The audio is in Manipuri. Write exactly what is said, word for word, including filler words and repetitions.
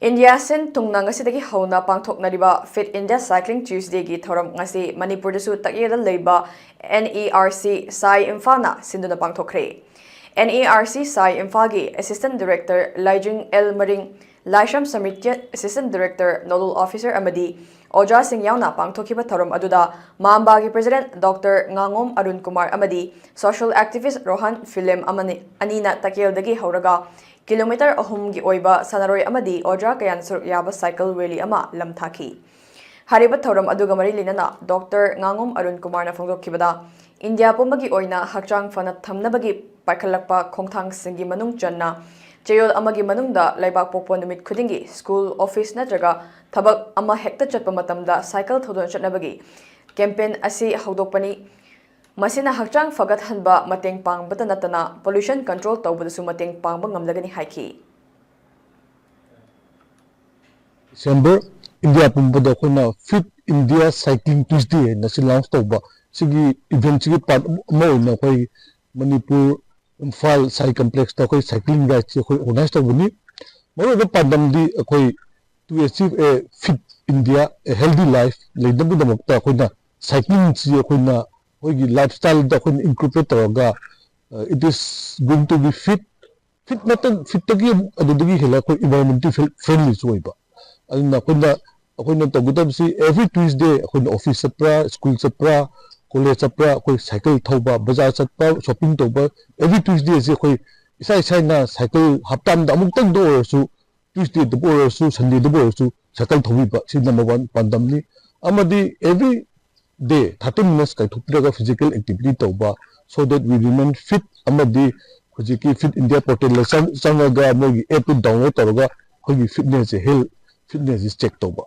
ꯏꯟꯗꯤꯌꯥ ꯁꯤꯟ ꯊꯨꯡꯅ ꯉꯁꯤꯗꯒꯤ ꯍꯧꯅ ꯄꯥꯡꯊꯣꯛꯅꯔꯤꯕ Fit India Cycling Tuesdayꯒꯤ ꯊꯧꯔꯝ ꯉꯁꯤ ꯃꯅꯤꯄꯨꯔꯗꯁꯨ ꯇꯛꯌꯦꯜꯗ ꯂꯩꯕ NERC ꯁꯥꯏ ꯏꯝꯐꯥꯜꯅ ꯁꯤꯟꯗꯨꯅ ꯄꯥꯡꯊꯣꯛꯈ꯭ꯔꯦ꯫ NERC ꯁꯥꯏ ꯏꯝꯐꯥꯜꯒꯤ Assistant Director ꯂꯥꯏꯖꯤꯡ L ꯃꯔꯤꯡ, ꯂꯥꯏꯁ꯭ꯔꯝ samiti Assistant Director Nodal Officer ꯑꯃꯗꯤ ꯑꯣꯖꯥꯁꯤꯡ ꯌꯥꯎꯅ ꯄꯥꯡꯊꯣꯛꯈꯤꯕ ꯊꯧꯔꯝ ꯑꯗꯨꯗ ꯃꯥꯝꯕꯥꯒꯤ President Doctor ꯉꯥꯉꯣꯝ ꯑꯔꯨꯟ ꯀꯨꯃꯥꯔ ꯑꯃꯗꯤ Social Activist ꯔꯣꯍꯟ ꯐꯤꯂꯦꯝ ꯑꯃꯅꯤ, ꯑꯅꯤꯅ ꯇꯛꯌꯦꯜꯗꯒꯤ ꯍꯧꯔꯒ ꯀꯤꯂꯣꯃꯤꯇꯔ ꯑꯍꯨꯝꯒꯤ ꯑꯣꯏꯕ ꯁꯥꯟꯅꯔꯣꯏ ꯑꯃꯗꯤ ꯑꯣꯖꯥ ꯀꯌꯥꯅ ꯁꯔꯨꯛ ꯌꯥꯕ cycle rally ꯑꯃ ꯂꯝꯊꯥꯈꯤ꯫ ꯍꯥꯏꯔꯤꯕ ꯊꯧꯔꯝ ꯑꯗꯨꯒ ꯃꯔꯤ ꯂꯩꯅꯅ Doctor ꯉꯥꯉꯣꯝ ꯑꯔꯨꯟ ꯀꯨꯃꯥꯔꯅ ꯐꯣꯡꯗꯣꯛꯈꯤꯕꯗ, ꯏꯟꯗꯤꯌꯥ ꯄꯨꯝꯕꯒꯤ ꯑꯣꯏꯅ ꯍꯛꯆꯥꯡ ꯐꯅ ꯊꯝꯅꯕꯒꯤ ꯄꯥꯏꯈꯠꯂꯛꯄ ꯈꯣꯡꯊꯥꯡꯁꯤꯡꯒꯤ ꯃꯅꯨꯡ ꯆꯟꯅ ꯆꯌꯣꯜ ꯑꯃꯒꯤ ꯃꯅꯨꯡꯗ ꯂꯩꯕꯥꯛ ꯄꯣꯛꯄ ꯅꯨꯃꯤꯠ ꯈꯨꯗꯤꯡꯒꯤ school, office ꯅꯠꯇ꯭ꯔꯒ ꯊꯕꯛ ꯑꯃ ꯍꯦꯛꯇ ꯆꯠꯄ ꯃꯇꯝꯗ cycle ꯊꯧꯗꯨꯅ ꯆꯠꯅꯕꯒꯤ campaign ꯑꯁꯤ ꯍꯧꯗꯣꯛꯄꯅꯤ꯫ ꯃꯁꯤꯅ ꯍꯛꯆꯥꯡ ꯐꯒꯠꯍꯟꯕ ꯃꯇꯦꯡ ꯄꯥꯡꯕꯇ ꯅꯠꯇꯅ pollution control ꯇꯧꯕꯗꯁꯨ ꯃꯇꯦꯡ ꯄꯥꯡꯕ ꯉꯝꯂꯒꯅꯤ ꯍꯥꯏꯈꯤ꯫ December, ꯏꯟꯗꯤꯌꯥ ꯄꯨꯝꯕꯗ ꯑꯩꯈꯣꯏꯅ Fit India Cycling Tuesday ꯍꯥꯏꯅ ꯁꯤ launch ꯇꯧꯕ, ꯁꯤꯒꯤ eventꯁꯤꯒꯤ part ꯑꯃ ꯑꯣꯏꯅ ꯑꯩꯈꯣꯏ ꯃꯅꯤꯄꯨꯔ ꯏꯝꯐꯥꯜ ꯁꯥꯏ complexꯇ ꯑꯩꯈꯣꯏ cycling rideꯁꯤ ꯑꯩꯈꯣꯏ organize ꯇꯧꯕꯅꯤ꯫ ꯃꯔꯨꯑꯣꯏꯕ ꯄꯥꯟꯗꯝꯗꯤ ꯑꯩꯈꯣꯏ to achieve a fit India, a healthy life ꯂꯩꯅꯕꯒꯤꯗꯃꯛꯇ ꯑꯩꯈꯣꯏꯅ cyclingꯁꯤ ꯑꯩꯈꯣꯏꯅ ꯑꯩꯈꯣꯏꯒꯤ lifestyleꯗ ꯑꯩꯈꯣꯏꯅ incorporate ꯇꯧꯔꯒ, uh, it is going to be fit, fit ꯅꯠꯇ, fitꯇꯒꯤ ꯑꯗꯨꯗꯒꯤ ꯍꯦꯟꯅ ꯑꯩꯈꯣꯏ environmental friendlyꯁꯨ ꯑꯣꯏꯕ꯫ ꯑꯗꯨꯅ ꯑꯩꯈꯣꯏꯅ, ꯑꯩꯈꯣꯏꯅ ꯇꯧꯒꯗꯕꯁꯤ every Tuesday ꯑꯩꯈꯣꯏꯅ office ꯆꯠꯄ꯭ꯔꯥ, school ꯆꯠꯄ꯭ꯔꯥ, college ꯆꯠꯄ꯭ꯔꯥ, ꯑꯩꯈꯣꯏ cycle ꯊꯧꯕ, ꯕꯖꯥꯔ ꯆꯠꯄ, shopping ꯇꯧꯕ, every Tuesdayꯁꯤ ꯑꯩꯈꯣꯏ ꯏꯁꯥ ꯏꯁꯥꯅ cycle ꯍꯞꯇꯥ ꯑꯃꯗ ꯑꯃꯨꯛꯇꯪꯗ ꯑꯣꯏꯔꯁꯨ, Tuesdayꯗꯕꯨ ꯑꯣꯏꯔꯁꯨ, Sundayꯗꯕꯨ ꯑꯣꯏꯔꯁꯨ cycle ꯊꯧꯕꯤꯕ, ꯁꯤ number one ꯄꯥꯟꯗꯝꯅꯤ꯫ ꯑꯃꯗꯤ every day thirty minutes ꯀꯥꯏꯊꯣꯛꯄꯤꯔꯒ physical activity ꯇꯧꯕ, so that we remain fit, ꯑꯃꯗꯤ ꯍꯧꯖꯤꯛꯀꯤ Fit India portalꯗ ꯆꯪ-, ꯆꯪꯉꯒ ꯃꯣꯏꯒꯤ appꯇꯨ download ꯇꯧꯔꯒ ꯑꯩꯈꯣꯏꯒꯤ fitnessꯁꯦ, health fitnessꯁꯦ check ꯇꯧꯕ꯫